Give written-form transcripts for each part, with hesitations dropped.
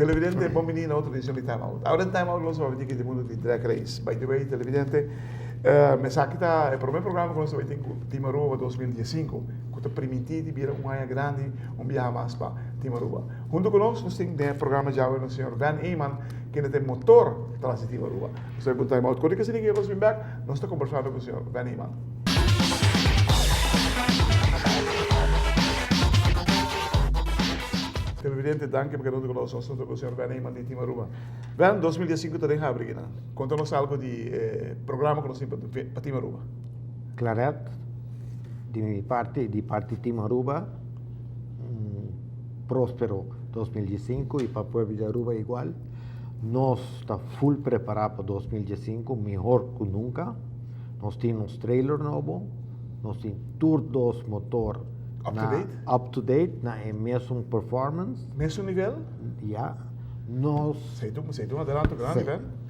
Televidente, bon bini na otro edicion di Time Out. Ahora den Time Out nos ta papia di mundo di Drag Race. By the way, televidente, esaki ta e prome programa cu nos ta bay tin cu Team Aruba 2015, cu ta permiti di bira un aña grandi un biaha mas pa Team Aruba. Hunto cu nos, nos tin den e programa djawe nos señor Van Eman, kende ta e motor tras di Team Aruba. Nos ta bay pa un time out. Kodi cu esaki nos bin bek, nos ta combersando cu señor Van Eman. Televidente, danki pa keda hunto cu nos. Nos ta hunto cu señor Van Eman di Team Aruba. Van, 2015 ta den habri kinan. Conta nos algo di e programa cu nos tin pa Team Aruba. Claret, di mi parti y di parti Team Aruba, un prospero 2015 y pa pueblo di Aruba igual. Nos ta full prepara pa 2015, mihor cu nunca. Nos tin nos trailer nobo, nos tin tur dos motor Up to date? Up to date na e mesun performance. Mesun nivel? Ya. Nos. Esei ta un adelanto grandi,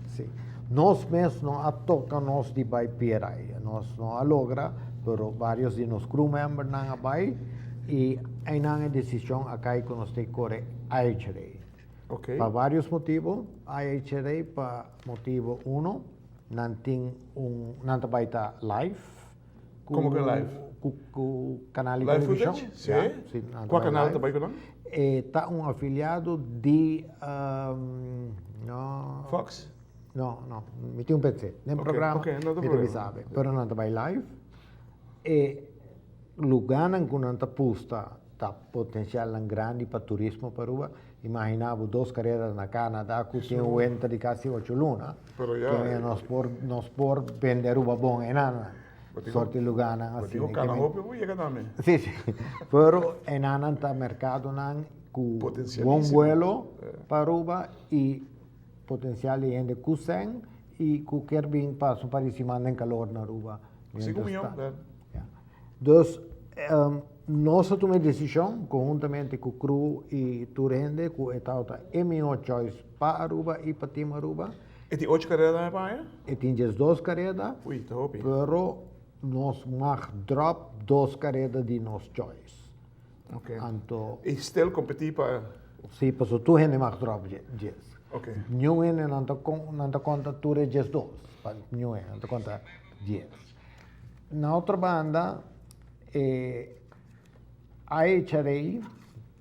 Si, si. Nos mes no a toca nos di bay PRI. Nos no a logra, pero varios di nos crew membernan a bay y eynan e decision a cay cu nos tin core IHRA. Pa varios motibo, IHRA pa motibo uno, nan tin un, nan ta bay ta live. Como que live? Cu canal di Live television. footage? Si. Ja, si, nan ta Cua bay canal live. ta bay cu nan? E ta un afiliado di, no. Fox? No, no, mi tin un pensé. Den Ok, programa ok, no ta mi ta problema. bisa awe. Pero nan ta bay live. E lugarnan cu nan ta pusta ta potencialnan grandi pa turismo pa Aruba. Imagina bo dos carera na Canada cu tin un wenta di casi ocho luna. Pero ya. Kende nos por, nos por bende Aruba bon enanan. Sorti lugarnan Bo asina. tin un cana hopi bo yega tambe. Si, si. Pero enanan ta mercadonan cu bon vuelo pa Aruba y potencial di hende cu cen y cu kier bin pasa un par di siman den calor na Aruba. Sigur mijo. Ya. Dus nos a tuma e desishon konhuntamente ku crew i tur hende ku e tabata e mihó choice pa Aruba i pa Team Aruba. E tin ocho kareda tambe pa aña? E tin diesdos kareda. Ui, ta hopi. Pero nos mag drop dos kareda di nos choice. Ok. Anto. I still kompetí pa. Si, pasobra tur hende mag drop dies. Ok. Niun hende nan ta nan ta konta tur e diesdos. Pa niun hende, nan ta konta dies. Na otro banda, e IHRA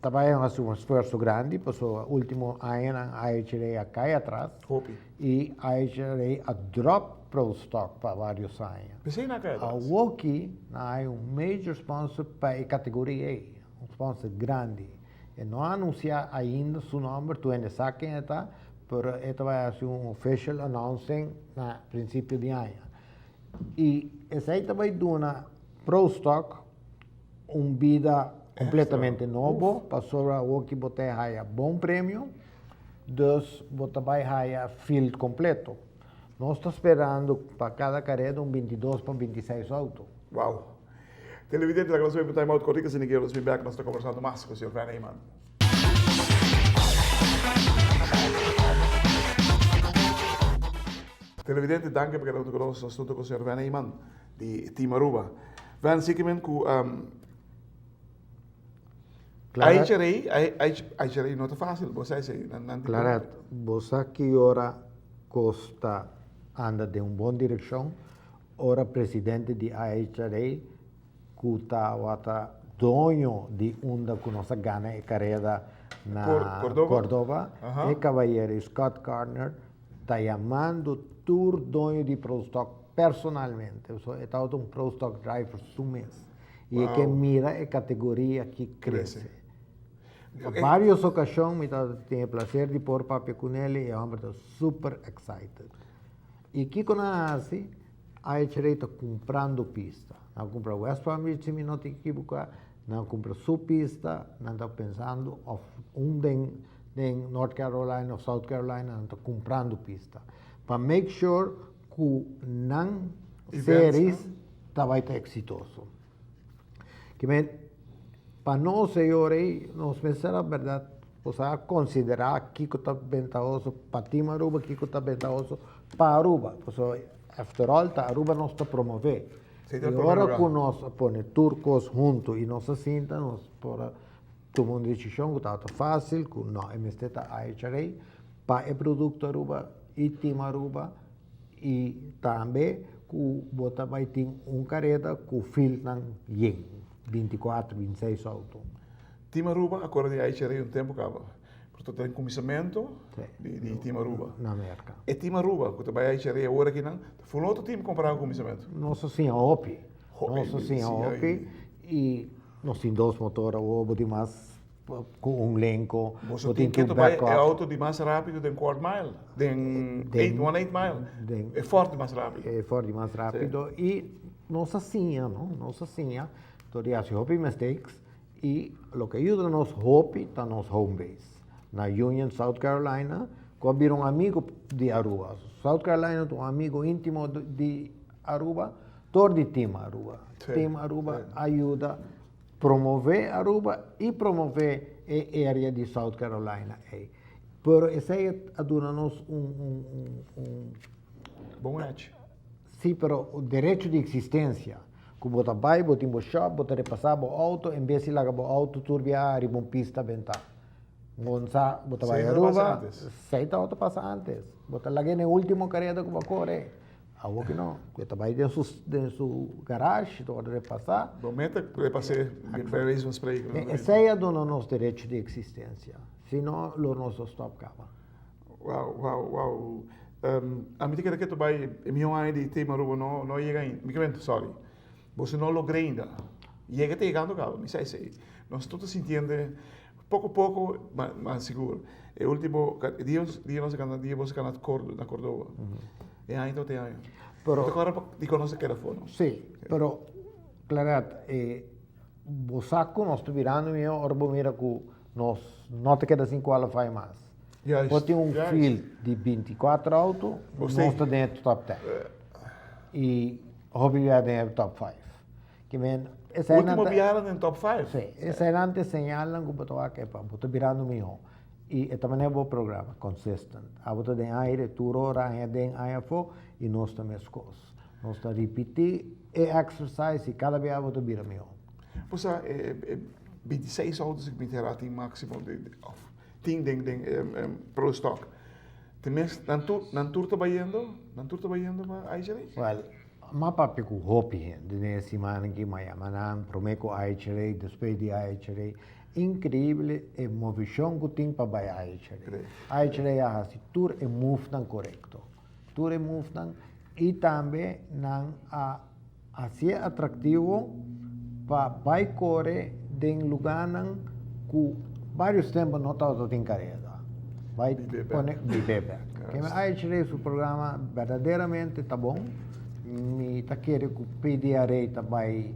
ta bai hasi un esfuerso grandi pasobra ultimo añanan IHRA a kai atras. Hopi. I IHRA a drop Pro Stock pa varios aña. P'esei nan a kai atras. Awoki nan hay un major sponsor pa e categoria ei, un sponsor grandi. E no a anuncia ainda su nomber, tur hende sa ken e ta, pero e ta bai hasi un official announcing na principio di aña. I esei ta bai duna Pro Stock un bida completamente nobo, pasobra awor ki bo ta haya bon premio, dus bo ta bai haya field completo. Nos ta sperando pa cada careda un bintidos pa bintiseis auto. Wow! Televidente, laga nos bai pa time out cortico, asina ke nos bin bek nos ta conversando mas cu señor Van Eman. Televidente, danki pa keda huntu ku nos. Nos ta huntu ku señor Van Eman di Team Aruba. Van, sikimen ku IHRA, IHRA no ta fácil, bo sa esei. Claret, bo sa ki ora kos ta anda den un bon direkshon? Ora presidente di IHRA ku tabata doño di unda ku nos a gana e kareda na Cordova, e kabayero Scott Gardner ta yamando tur doño di Pro Stock personalmente, pasobra e tabata un Pro Stock driver su mes i e ke mira e kategoria aki krese. Na varios okashon mi tabata tin e plaser di por papia ku nel i e hòmber ta super excited. I kiko nan a hasi? IHRA ta kumprando pista. Nan a kumpra West Palm Beach si mi no ta ekiboká, nan a kumpra su pista, nan ta pensando òf un den den North Carolina òf South Carolina, nan ta kumprando pista. Pa make sure ku nan series ta bai ta eksitoso. Kimen. Pa nos e ora ei nos mester a berdad bo sa considera kico ta bentahoso pa Team Aruba, kico ta bentahoso pa Aruba. Pasobra after all ta Aruba nos ta promove. Sí, ta Y prome ora lugar. cu nos a pone tur cos hunto y nos a sinta nos por a tuma un decision cu tabata facil cu no e mester ta IHRA pa e producto Aruba y Team Aruba y tambe cu bo ta bay tin un careda cu fieldnan yen, 24, 26 auto. Team Aruba a kore di IHRA un tempo kaba. Pero ta den kuminsamentu di Team Aruba. Na Merka. E Team Aruba ku ta bai IHRA awor aki nan, ta full otro team kompará ku kuminsamentu. Nos a siña hopi. Nos a siña hopi i nos tin dos motor awor, bo tin mas ku un lenko, bo tin tur backup. E auto di mas rapido den kwart mile, den eight, one eight mile. E Ford di mas rapido. E Ford di mas rapido i nos a siña, no? Nos a siña, tur di hasi hopi mistakes. I loke a yuda nos hopi ta nos home base na Union, South Carolina, ku a bira un amigo di Aruba. South Carolina ta un amigo intimo di Aruba dor di Team Aruba. Team Aruba a yuda promove Aruba i promove e area di South Carolina ei. Pero esei a duna nos un un. Bon edge. Sí, pero derecho di existencia. Ku bo ta bai, bo tin bo shop, bo ta repasá bo outo, en bes di laga bo outo tur biaha riba un pista bentá. Bo sa, bo ta bai Aruba, esei tabata pasa antes. Bo ta lag'é na e último kareda ku bo a kore. Awor ki no, ku e ta bai den su den su garage, ta wòrdu repasá. Bo meta repas'é, bij wijze van spreken. Esei a duna nos derecho di existencia. Si no, lo nos a stòp kaba. Wow, wow, wow. Ami ta kere ke ta bai e mihó aña di Team Aruba no no a yega ainda. Mi ke sorry. Boso no logra ainda. Yega ta yegando kaba, mi sa esei. Nos tur ta sintiendo poko poko ma ma sigur. E ultimo dia dia nos a gana dia boso a gana na Cordoba. E aña tabata e aña. Pero Ta kòrda dikon nos a keda afó no? Sí, pero Claret e bo sa ku nos ta birando mihó ora bo mira ku nos no ta keda sin qualify mas. Bo tin un field di 24 auto, nos ta den e top 10. I hopi bia den e top 5. Ke men, eseinan ta. Ultimo bianan den top 5. Sí, eseinan ta e señalnan ku bo ta wak epa, bo ta birando mihó. I e ta manera bo programa, consistent. Abo ta den aire tur ora, aña den, aña afó, i nos ta meskos. Nos ta ripití e exercise i kada bia bo ta bira mihó. Bo sa e 26 autos ku mi ta tin máksimo di, òf Tin den den pro stock. Te mes nan tur nan tur ta bayendo? Nan tur ta bayendo pa IHRA? Well, m'a papia ku hopi hende den e siman aki, m'a yama nan promé ku IHRA, despues di IHRA. Inkreibel e movishon ku tin pa bai IHRA. IHRA a hasi tur e movenan korekto. Tur e movenan i tambe nan a Hasié atraktivo pa bai kore den lugánan ku vários tempu no tabata tin kareda. Bai pone bibé bèk. Keme IHRA su programa berdaderamente ta bon. Mi ta kere ku PDRA ta bai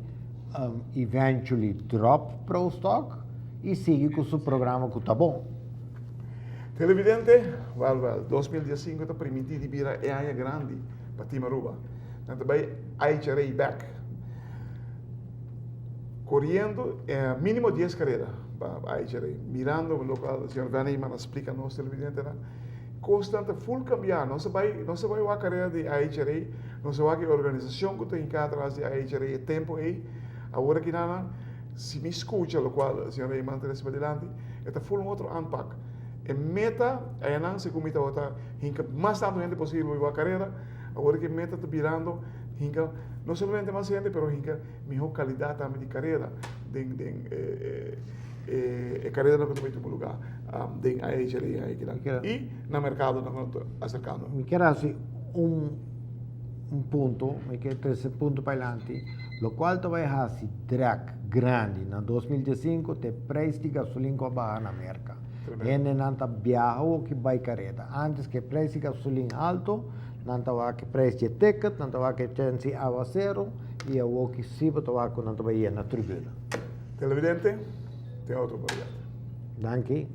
eventually drop Pro Stock i sigui ku su programa ku ta bon. Televidente, wèl wèl, 2015 ta primintí di bira e aña grandi pa Team Aruba. Nan ta bai IHRA bek. Coriendo minimo 10 carera pa IHRA. Mirando locual señor Van Eman a splica nos televidentenan, cosnan ta full cambia. Nos a bai, nos a bai wak carera di IHRA, nos a wak e organisacion cu ta hinca atras di IHRA e tempo ey. Awor aki nan, si mi scucha locual señor Eman ta trece padilanti, e ta full un otro aanpak. E meta ayanan, segun mi tabata hinca mas tanto hende posibel bai wak carera. Awor ki meta ta birando hinka no solamente mas hende pero hinka miho kalidat tambe di karera den den e e kareranan ku ta bai tuma luga den IHRA i kinan i na merkadonan ku ta aserkando. Mi kier hasi un un punto, mi kier trese punto pailanti, lokual ta bai hasi drek grandi na 2015 ta e preis di gasolin ku a baha na Merka. Hendenan ta biaha oki bai kareda. Antes ku e preis di gasolin alto, nan ta wak e preis di e ticket, nan ta wak e chèns di awasero i awoki si bo ta wak ku nan ta bai yena tribuna. Televidente, te otro oportunidad. Danki.